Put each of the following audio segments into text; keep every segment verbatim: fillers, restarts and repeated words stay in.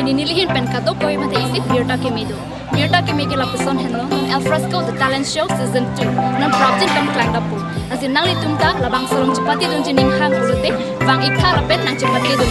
Nelihin pen kadokave mate isi birta keme do. Birta keme ke lapuson henlo, non Al Fresco The Talent Show Season two. Non prapjin pen klangdampo. Lasi nanglitum ta labangso along chepatedunji ning hang pulote, vang-iktha lapen nangchepatedun.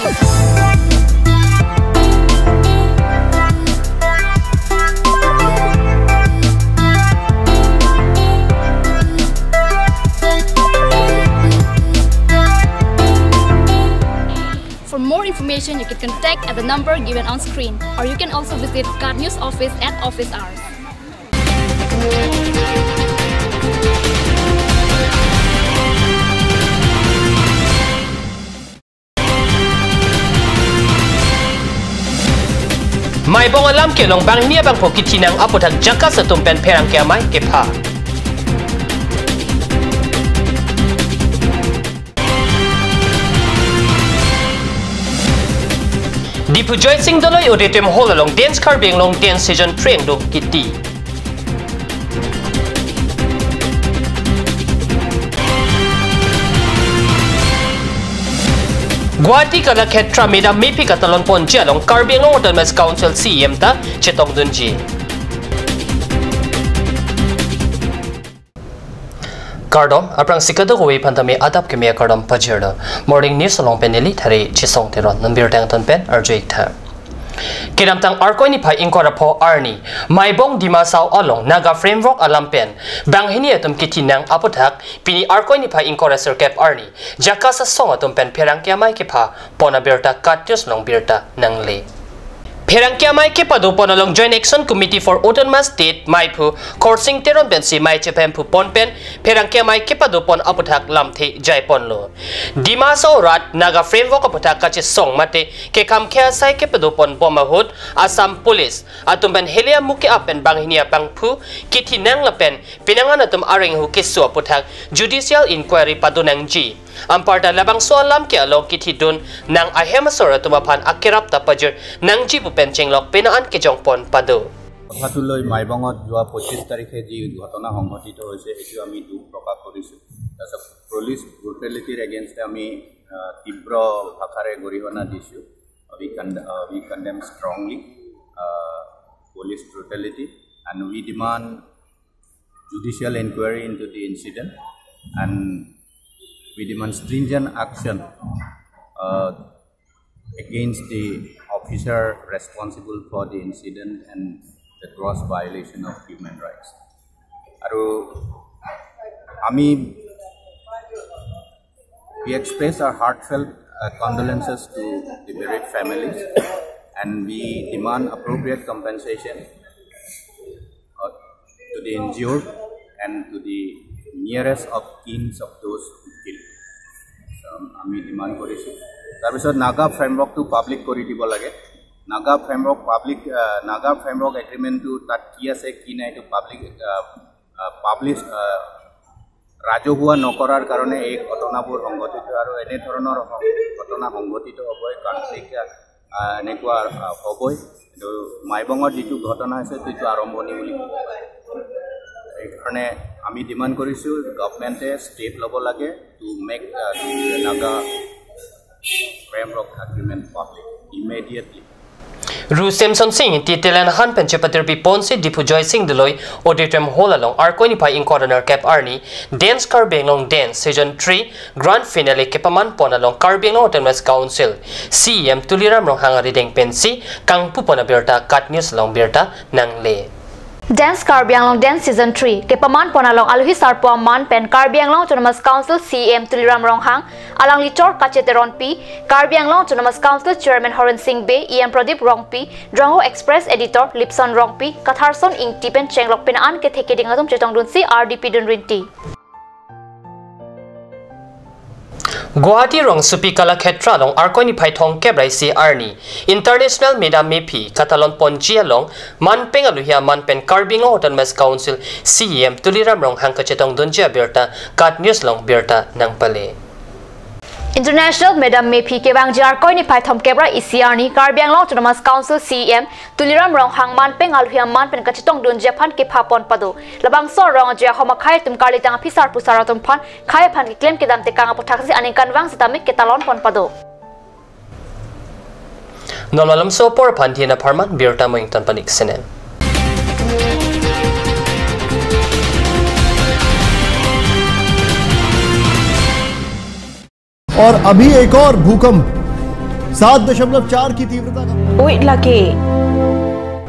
For more information, you can contact at the number given on screen, or you can also visit KAT News Office at office hours. Maibong alam kelong banghini abangphu kithi nang aputhak JACAS atum pen pherangke amei kepha. Diphu Joysing Doloi Auditorium Hall along Dance Karbi Anglong Dance Season three angdung kiti. Guwahati Kalakshetra Medam Mephi katalon ponji along Karbi Anglong Autonomous Council C E M ta chetongdunji. Kardom, aphrangsi kadokave aphan tame adap keme akardom pajirlo. Morning News along pen neli Thari Chisong Teron, non birta angton pen arju-iktha. Kedamtang Arkoi niphai ingkoi ra pho arni, Maibong Dima Hasao along Naga Framework alam pen banghini atum kithi nang aputhak, pini Arkoi niphai ingkoi ra sirkep arni, JACAS asong atum pen pherangke amei kepha pon abirta KAT News along birta nangle. Pherangke amei kepado pon along Joint Action Committee for Autonomous State maiphu Khorsing Teron pensi mei chepemphu pon pen pherangke amei kepado pon aputhak lamthe jai ponlo. Dima Hasao arat Naga Framework aputhak kachesong mate kekhamkhe asai kepado pon bom ahut Assam Police atum pen heli amuk ke-ap pen banghini abangphu kithi nang lapen pinangan atum areng ahu keso aputhak judicial inquiry pado nangji. Anparta labangso alam ke along kithidun nang ahem asor atum aphan akerap ta pajir nangji pu pen chenglok penang an kejong pon pado. কথাটো লৈ মাইবঙত যোৱা পঁচিছ তাৰিখে যি ঘটনা সংঘটিত হৈছে, সেইটো আমি দুখ প্ৰকাশ কৰিছোঁ। তাৰপিছত পুলিচ ব্ৰুটেলিটিৰ এগেইনষ্টে আমি, আহ, তীব্ৰ ভাষাৰে গৰিহণা দিছোঁ। We con-, uh, we condemn strongly, uh, police brutality and we demand judicial inquiry into the incident and we demand stringent action, uh, against the officer responsible for the incident and the gross violation of human rights. আৰু আমি We express our heartfelt, uh, condolences to the bereaved families, and we demand appropriate compensation, uh, to the injured and to the nearest of kins of those who killed. Um, আমি ডিমাণ্ড কৰিছোঁ। তাৰপিছত নাগা ফ্ৰেমৱৰ্কটো পাব্লিক কৰি দিব লাগে। Naga framework public, আহ, নাগা ফ্ৰেমৱৰ্ক এগ্ৰিমেণ্টটো তাত কি আছে কি নাই, এইটো পাব্লিক, আহ, আহ, পাব্লিছ, আহ, ৰাজহুৱা নকৰাৰ কাৰণে এই ঘটনাবোৰ সংঘটিত আৰু এনেধৰণৰ সং-, ঘটনা সংঘটিত হ'বই, কনফ্লিক্ট, আহ, এনেকুৱা, আহ, হ'বই। কিন্তু মাইবঙত যিটো ঘটনা হৈছে, সেইটো আৰম্ভণি বুলি ক'ব পাৰি। সেইকাৰণে আমি ডিমাণ্ড কৰিছোঁ গভৰ্ণমেণ্টে ষ্টেপ ল'ব লাগে to make, ah, the Naga Framework Agreement public immediately. Ru Semson Sing Ingti telen han pen chepatirpi ponsi Diphu Joysing Doloi Auditorium Hall along Arkoi niphai ingkoi ra nerkep arni Dance Karbi Anglong Dance Season three Grand Finale kepaman pon along Karbi Anglong Autonomous Council C E M Tuliram Ronghang arideng pensi kangpu pon abirta KAT News along birta nangle. Dance Karbi Anglong Dance Season three kepaman pon along alohi sarpo aman pen Karbi Anglong Autonomous Council C E M Tuliram Ronghang, alangli chor Kache Teronpi, Karbi Anglong Autonomous Council Chairman Horen Sing Bey, E M Pradip Rongpi, Drongo Express Editor Lipson Rongpi, Katharson Ingti pen chenglok penang an kethe keding atum chetongdunsi ardi pidun rinti. Guwahati rongsopi Kalakshetra along Arkoi niphai thomkep ra isi arni International Medam Mephi katalon ponji along manpeng alohi aman pen Karbi Anglong Autonomous Council C E M Tuliram Ronghang kachetongdunji abirta KAT News along birta nangpale. International Medam Mephi kevangji Arkoi niphai thomkep ra isi arni Karbi Anglong Autonomous Council C E M Tuliram Ronghang manpeng alohi aman pen kachetongdunji aphan kepha pon pado. Labangso arong ajoine ahom akhei atum karlitang aphi sar pusar atum aphan khei aphan keklem kedam tekang aputhaksi aningkanvang sitame ketalon pon pado. Non malomso apor aphan dina pharman birta moing ton panik senen. और अभी एक और भूकंप सात दशमलव चार की तीव्रता का Oi lake.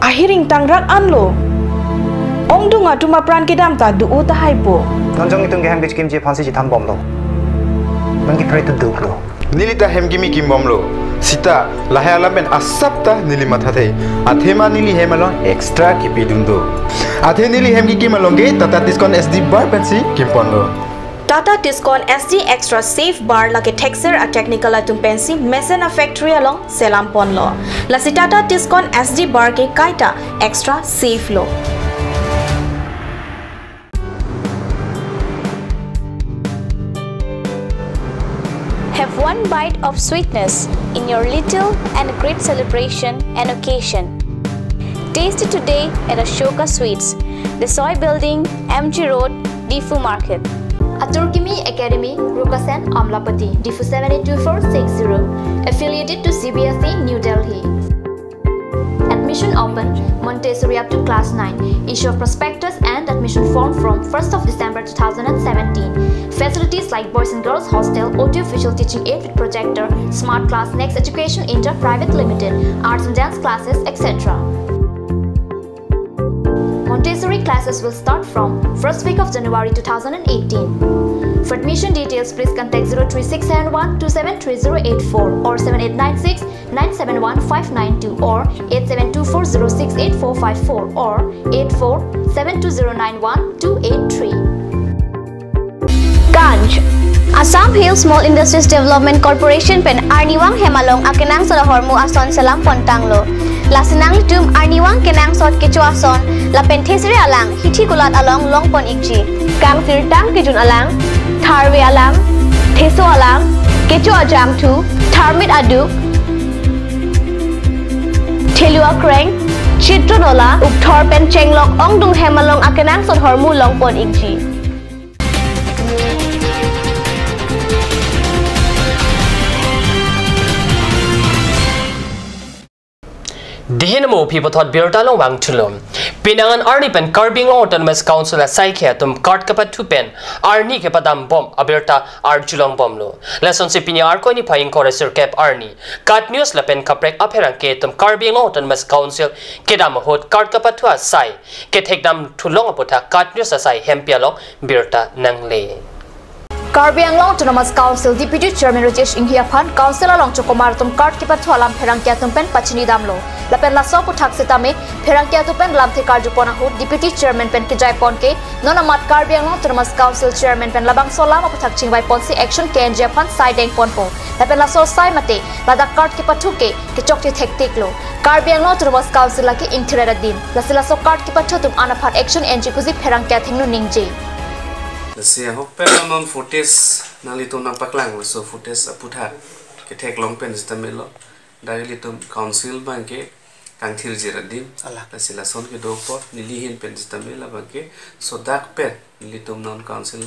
Ahiring tangrak anlo. Ongdung atum apran kedam ta do-o tahai po. Non jong itum ke hem kechikimji aphansi chethambomlo. Non ke pray to do lo. Neli ta hem kimi kimbomlo. Sita lahai alam pen asap ta neli mathathe. Athema neli hem along extra kipidun do. Athe neli hem kikim along ke Tata Tiscon S D bar pensi kimponlo. Tata Tiscon S D Extra Safe Bar lake thekser a-technical atum pensi mesen a-factory along selam ponlo. Lasi Tata Tiscon S D bar ke kaita extra safe lo. Have one bite of sweetness in your little and great celebration and occasion. Taste it today at Ashoka Sweets, Desoi Building, M G Road, Diphu Market. Atur Kimi Academy, Rukasen, Amlapatti, Diphu seven eight two four six zero. Affiliated to C B S E, New Delhi. Admission open, Montessori up to class nine. Issue of prospectus and admission form from first of December two thousand and seventeen. Facilities like boys and girls hostel, audio visual teaching aid with projector, smart class, Next Education India Private Limited, arts and dance classes, et cetera. Montessori classes will start from first week of January two thousand and eighteen. For admission details, please contact zero three six seven one two seven three zero eight four or seven eight nine six nine seven one five nine two or eight seven two four zero six eight four five four or eight four seven two zero nine one two eight three. Ganj. Assam Hill Small Industries Development Corporation pen arnivang hem along akenangsot ahormu ason selam pon tanglo. Lasi nanglitum arnivang kenangsot kecho ason lapen thesere alang hithi kulat along longpon ikji. Kangsirtang kejun alang, tharve alang, theso alang, kecho ajangthu, tharmit aduk, thelu akreng, chitron ola, ukthor pen chenglok ongdung hem along akenangsot ahormu longpon ikji. Dihin mo phi puthot birta along vangthulo. Penang an arni pen Karbi Anglong Autonomous Council asaikhi atum card kepathu pen arni kepadam bom abirta arjulong bomlo. Lasonsi pini Arkoi niphai ingkoi ra sirkep arni KAT News lapen kaprek apherangke atum Karbi Anglong Autonomous Council kedam ahut card kepathu asai kethekdam thulong aputhak KAT News asai hempi along birta nangle. Karbi Anglong Autonomous Council Deputy Chairman Rajesh Enghi aphan Council along chokomar atum card kepathu alam pherangke atum pen pachini damlo. Lapen laso aputhak sitame pherangke atum pen lamthe karju pon ahut Deputy Chairman pen kejai pon ke non amat Karbi Anglong Autonomous Council Chairman pen labangso alam aputhak chingvai ponsi action ke-enji aphan sai deng ponpo. Lapen laso asai mate ladak card kepathu ke kechokche thektik lo. Karbi Anglong Autonomous Council lake ingthir adim. Lasi laso card kepathu atum an aphan action enji pusi pherangke athengno ningje. Lasi ahok pen non footage nanglitum nangpaklang, laso footage aputhak ketheklong pen sitame lo. Dak ilitum council abangke kangthirjir adim. Ala. Lasi lason kedo apot neli ahin pen sitame labangke sodak pen nelitum non council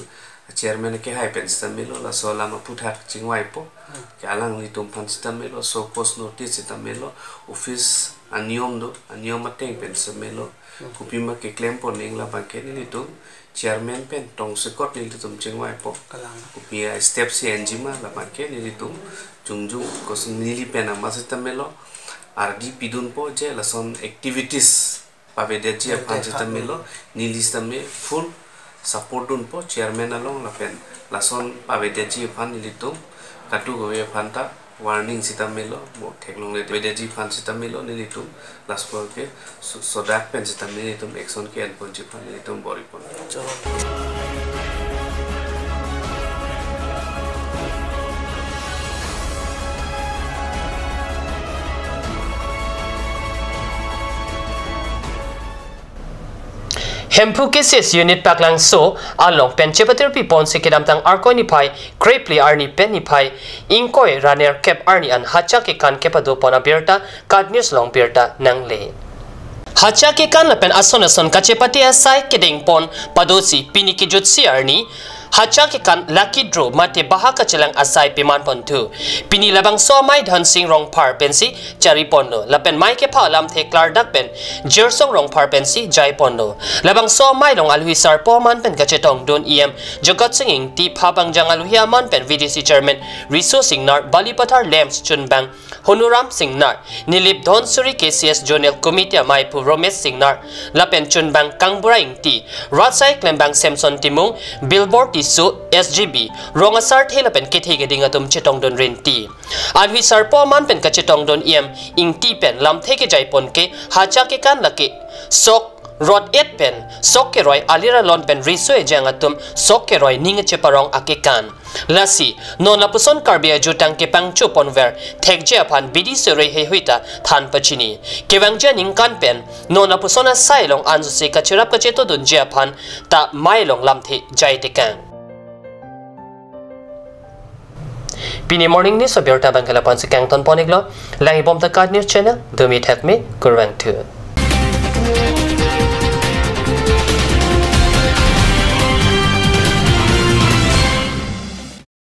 chairman kehai pen sitame lo, laso alam aputhak chingvaipo. Hmm. Ke alanglitum aphan sitame lo, show cause notice sitame lo, office aniyom do, aniyom ateng pen sitame lo. Hmm. Kopima keklem pon nang labangke nelitum chairman pen tongsekot nelitum chingvaipo. Kalang. Kopi a-step si enji ma labangke nelitum jongjong kos neli pen amat sitame lo, ardi pidunpo je lason activities pavedetji aphan sitame lo, neli sitame full support dunpo chairman along lapen lason pavedetji aphan nelitum kadokave aphan ta warning sitame lo, mo theklongle pavedetji aphan sitame lo, nelitum last por ke so-, sodak pen sitame nelitum action ke-en ponji aphan nelitum bor-i pon. Hemphu K C S unit Paklangso along pen chepatirpi ponsi kedamtang Arkoi niphai krephli arni pen niphai ingkoi ra nerkep arni an hacha kekan kepado pon abirta KAT News along birta nangle. Hacha kekan lapen ason ason kachepate asai kedeng pon padosi pini kejutsi arni Hacha kekan lucky draw mate baha kachelang asai peman ponthu. Pini labangso amai Dhansing Rongphar pensi chari ponlo. Lapen mai kepha alamthe klardak pen Jirsong Rongphar pensi jai ponlo. Labangso amai along alwi sarpo aman pen kachetongdun E M Jagat Sing Ingti, phabangjang alwi aman pen V D C chairman Riso Singnar, Balipathar Lamps chunbang Honuram Singnar, Nilip Dhonsuri K C S Zonal Committee amai aphu Romesh Singnar, lapen chunbang Kangbura Ingti, rat asai klembang Samson Timung, Bilbor Tisso, S G B, rong asarthe lapen kethe keding atum chetongdun rinti. Alwi sarpo aman pen kachetongdun E M Ingti pen lamthe kejai pon ke hacha kekan lake sok rot et pen sok keroi, alir alon pen riso ejang atum sok keroi ning cheparong akekan. Lasi non lapuson Karbi ajutang kepangcho ponver thekji aphan bidi sore heihui ta than pachini. Kevangji aningkan pen non lapuson asai along ansi kacherap kachetodunji aphan ta mai along lamthe jai tekang. Pini morning news abirta abang ke lapu-ansi kangton pon-iklo. Langdunbom ta KAT News Channel, dumi thakme, kurvangthu.